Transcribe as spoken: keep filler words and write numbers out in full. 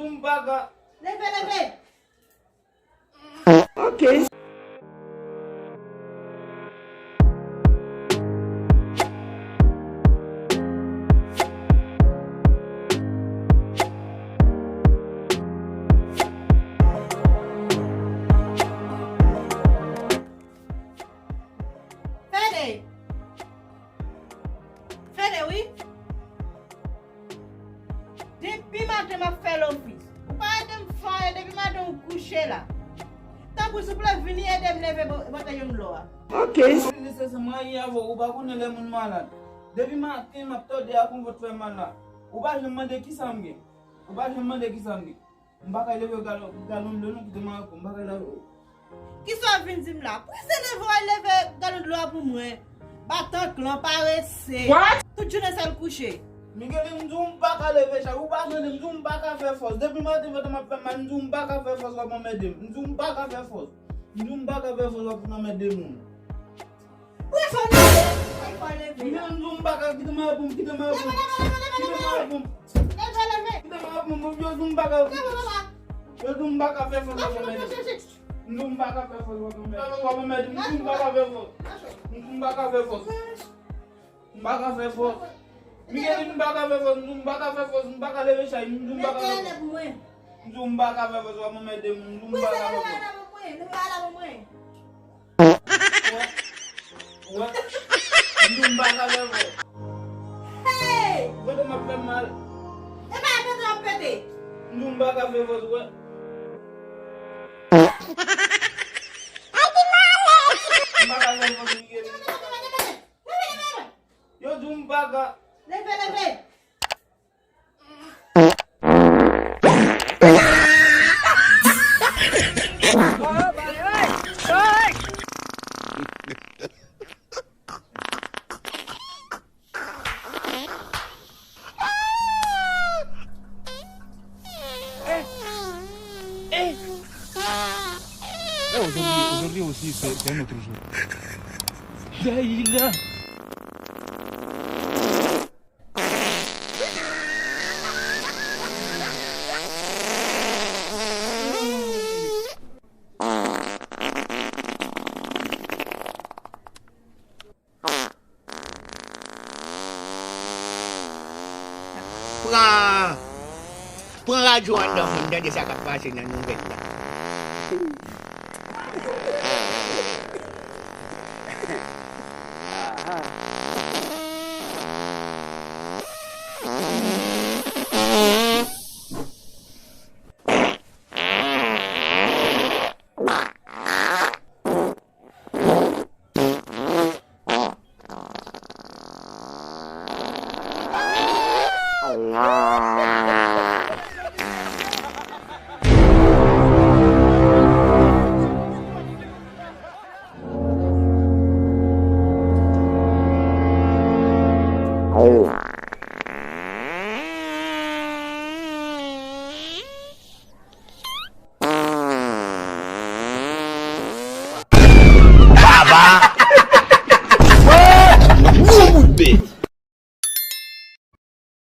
M pa ka. Leve, leve. Ok. Fede! Fede, wi! Depi maten m ap fè l ofis. Ou pa ede m fè anyen depi maten ou kouche la. Tanpri, souple, vini ede m leve bo-, bòtèy yon dlo a. Ok. Li se, se mwen ye avè w, ou pa konnen lè moun malad. Depi maten m ap tòde a kon vant fè mal la. Ou pa janm mande kisa m gen. Ou pa janm mande kisa m gen. M pa ka leve galon, galon dlo non, kite m ak ou, m pa ka leve. Kisa w vin di m la? Prese leve w al leve galon dlo a pou mwen. Batan klan, parese. What? Tout jounen sèl kouche. Miguel, m di w m pa ka leve chay, ou pa tande m di w m pa ka fè fòs. Depi maten vant m ap fè mal, m di w m pa ka fè fòs, w ap anmède m. M di w m pa ka fè fòs. M di w m pa ka fè fòs, w ap anmède moun. Ou e fò leve, ou e fò leve. Miguel, m di w m pa ka, kite m ak ou, kite m ak ou. Leve, leve, leve, leve, leve. Kite m ak ou. Leve, leve. Kite m ak ou, yo di w m pa ka. Leve, papa. Yo di w m pa ka fè fòs, w ap anmède m. Mache, mache, mache. M di w m pa ka fè fòs, w ap anmède m. W ap anmède m. M di w m pa ka fè fòs. M di w m pa ka fè fòs. M pa ka fè fòs. Miguel, m pa ka fè fòs. M di w m pa ka fè fòs. M pa ka leve chay. M di w m pa ka fè fòs. Mete ale pou mwen. M di w m pa ka fè fòs, w ap anmède m. M di w m pa ka fè fòs. Wè. Wè. M di w m pa ka fè fòs. Hey! Vant m ap fè m mal. E pa pete w ap pete. M di w m pa ka fè fòs, wè. M pa ka fè fòs, Miguel. Yo di w m pa ka. Leve, leve. Eh, eh. Eh, aujourd'hui, aujourd'hui aussi, c'est, c'est un autre jour. Daïla. Pran, pran radyo anndan moun tande sa k ap pase nan nouvèl la.